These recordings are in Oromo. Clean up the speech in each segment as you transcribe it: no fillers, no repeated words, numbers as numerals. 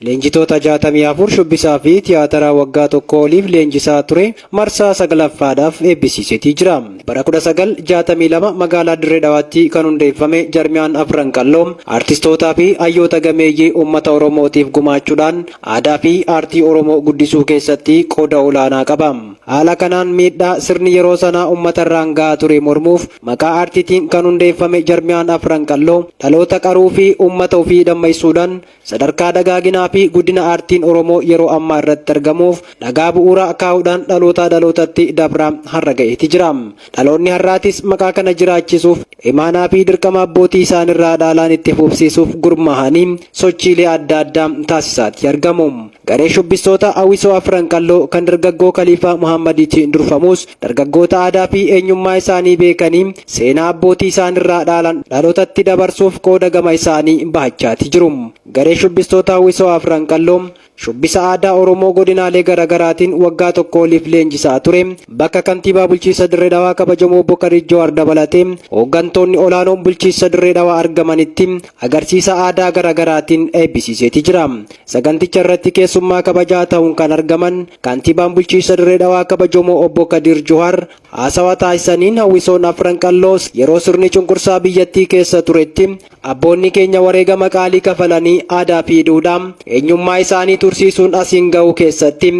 Leenjitoota 64 shubbisaa fi tiyaataraa waggaa tokko oliif leenjisaa ture marsaa saglaffaadhaaf eebbisiiseetii jira. Bara 1962 magaalaa Dirree Dhawaatti kan hundeeffame Jarmiyaan Afran Qalloo artistootaa fi hayyoota gameeyyii uummata Oromootiif gumaachuudhaan aadaa fi aartii Oromoo guddisuu keessatti qooda olaanaa qaba. Haala kanaan miidhaa sirni yeroo sanaa uummatarraan gahaa ture mormuuf maqaa aartiitiin kan hundeeffame Jarmiyaan Afran Qalloo dhaloota qaruu fi uummata ofii dammaysuudhaan sadarkaa dagaaginaa fi guddina aartiin Oromoo yeroo ammaa irratti argamuuf dhagaa bu'uuraa kaa'uudhaan dhalootaa dhalootatti dabraa har'a ga'eeti jira. Dhaloonni har'aatis maqaa kana jiraachisuuf imaanaa fi dirqama abbootii isaanirraa dhaalaan itti fufsiisuuf gurmaa'anii sochiilee adda addaa taasisaatti argamu. Garee shubbistoota Hawwisoo Afran Qalloo kan dargaggoo Kaliifaa Muhammadiitiin durfamus dargaggoota aadaa fi eenyummaa isaanii beekanii seenaa abbootii isaanirraa dhaalan dhalootatti dabarsuuf qooda gama isaanii bahachaati jiru. Garee shubbistoota Hawwisoo Afran Qalloo shubbisa aadaa Oromoo godinaalee garaagaraatiin waggaa tokko oliif leenjisaa ture. Bakka kantiibaa bulchiinsa Dirree Dhawaa kabajamoo obbo Kadir Jawaar dabalatee hooggantoonni olaanoon bulchiinsa Dirree Dhawaa argamanitti agarsiisa aadaa garaagaraatiin eebbisiiseeti jira. Saganticha irratti keessummaa kabajaa ta'uun kan argaman kantiibaan bulchiinsa Dirree Dhawaa kabajamoo obbo Kadir Jawaar haasawaa taasisaniin hawwisoon Afran Qalloo yeroo sirni cunqursaa biyyattii keessa turetti abboonni keenya wareegama qaalii kafalanii aadaa fi duudhaa eenyummaa isaanii tursiisuun asiin ga'uu keessatti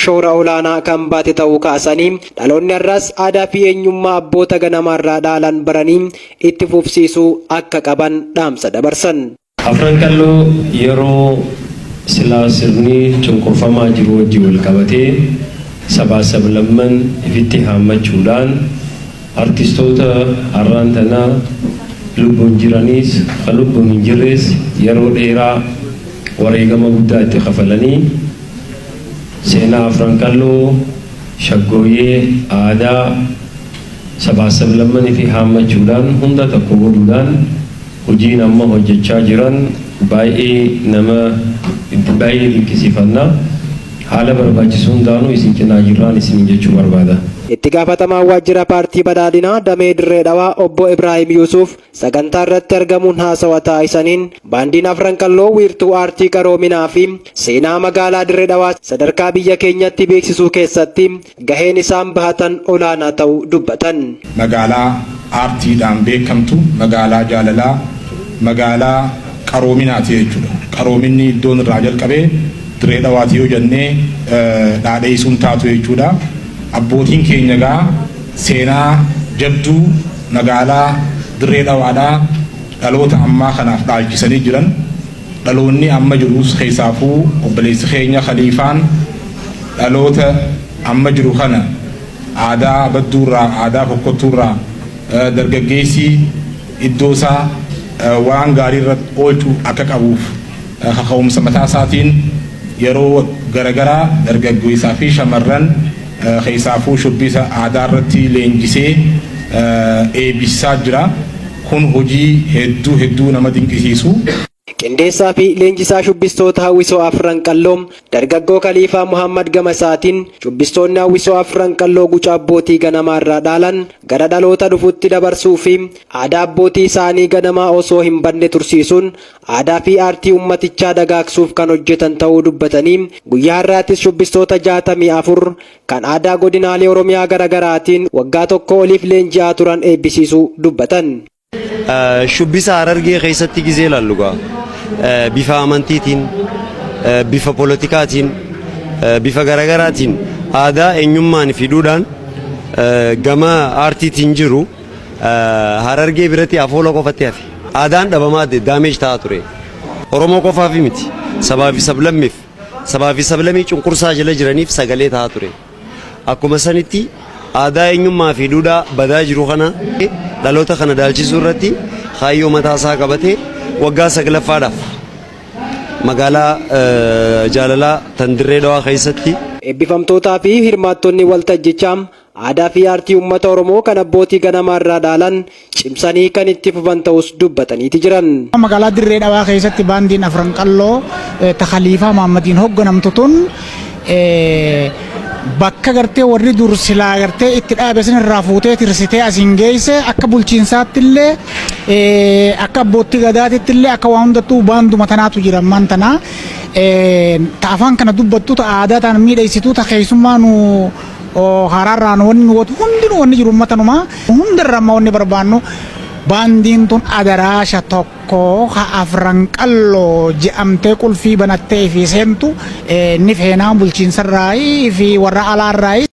shoora olaanaa kan baate ta'uu kaasanii dhaloonni har'aas aadaa fi eenyummaa abboota ganamaarraa dhaalan baranii itti fufsiisuu akka qaban dhaamsa dabarsan. Afran Qalloo yeroo silaa sirni cunqurfamaa jiru wajjin wal qabatee sabaa sablamman ifitti haammachuudhaan artistoota har'aan tanaa lubbuun jiraniis kan lubbuun hin jirres yeroo dheeraa wareegama guddaa itti kafalanii seenaa Afran Qalloo shaggooyyee aadaa sabaa sablammanii fi haammachuudhaan hunda tokko godhuudhaan hojiin amma hojjechaa jiran baay'ee nama baay'ee dinqisiifannaa. Haala barbaachisu hundaanuu isin cinaa jirraan isin jechuu barbaada. Itti gaafatamaan waajjira paartii badhaadhinaa damee Dirree Dhawaa obbo Ibraahim Yuusuf sagantaa irratti argamuun haasawa taasisaniin baandiin Afran Qalloo wiirtuu aartii qaroominaa fi seenaa magaalaa Dirree Dhawaa sadarkaa biyya keenyatti beeksisuu keessatti gaheen isaan bahatan olaanaa ta'uu dubbatan. Magaalaa aartiidhaan beekamtu, magaalaa jaalalaa, magaalaa qaroominaati jechuudha. Qaroominni iddoon irraa jalqabee Dirree Dhawaati yoo jennee dhaadheessuun taatu jechuudha. Abbootiin keenya egaa seenaa jabduu magaalaa Dirree Dhawaadhaa dhaloota ammaa kanaaf dhaalchisanii jiran. Dhaloonni amma jirus keessaafuu obboleessi keenya Khaliifaan dhaloota amma jiru kana aadaa badduurraa, aadaa fokkottuurraa dargaggeessi iddoo isaa waan gaarii irra oolchuu akka qabuuf kaka'umsa mataa isaatiin yeroo garagaraa dargaggeessaa fi shamarran keessaafuu shubbisa aadaa irratti leenjisee eebbisiisaa jira. Kun hojii hedduu hedduu nama dinqisiisu. Qindeessaa fi leenjisaa shubbistoota Hawwisoo Afran Qalloo dargaggoo Kaliifaa Muhammad gama isaatiin shubbistoonni Hawwisoo Afran Qalloo guca abbootii ganamaa irraa dhaalan gara dhaloota dhufutti dabarsuu fi aadaa abbootii isaanii ganamaa osoo hin badne tursiisuun aadaa fi aartii uummatichaa dagaagsuuf kan hojjetan ta'uu dubbatanii guyyaa har'aattis shubbistoota 64 kan aadaa godinaalee Oromiyaa garaagaraatiin waggaa tokko oliif leenji'aa turan eebbisiisuu dubbatan. Shubbisa Harargee keessatti gizee ilaallu gaa bifa amantiitiin, bifa polotikaatiin, bifa garaagaraatiin aadaa eenyummaan fiduudhaan gama aartiitiin jiru Harargee biratti afoola qofatti hafe. Aadaan dhabamaa damage ta'aa ture. Oromoo qofaaf miti, sabaa fi sablammiif, sabaa fi sablammii cunqursaa jala jiraniif sagalee ta'aa ture. Akkuma sanitti aadaa eenyummaa fi duudhaa badaa jiru kana dhaloota kana dhaalchisuu irratti kaayyoo mataa isaa qabatee waggaa saglaffaadhaaf magaalaa jaalalaa tan Dirree Dhawaa keessatti. Eebbifamtootaa fi hirmaattonni waltajjichaa aadaa fi aartii uummata Oromoo kan abbootii ganamaa irraa dhaalan cimsanii kan itti fufan ta'us dubbataniiti jiran. Magaalaa Dirree Dhawaa keessatti baandiin Afran Qalloo ta Khaliifaa Mahaammadiin hoogganamtu tun Bakka gartee warri dur silaa gartee itti dhaabe san irraa fuutee tirsitee asiin geesse, akka bulchiinsaatti illee, akka abbootii gadaatitti illee, akka waa hundattuu baanduma tanaatu jira ammaan tanaa. Ta afaan kana dubbattu, ta aadaa ta'an miidhagsitu, ta keessummaa nu haraarraan wanni nu gootu hundinuu, wanni jiru uummatanuma hundarra. Amma wanni barbaannu, baandiin tun adaraasha tokko ha Afran Qalloo je'amtee qulfii banattee fi seentu ni feenaa, bulchiinsarraa fi warra alaarraa.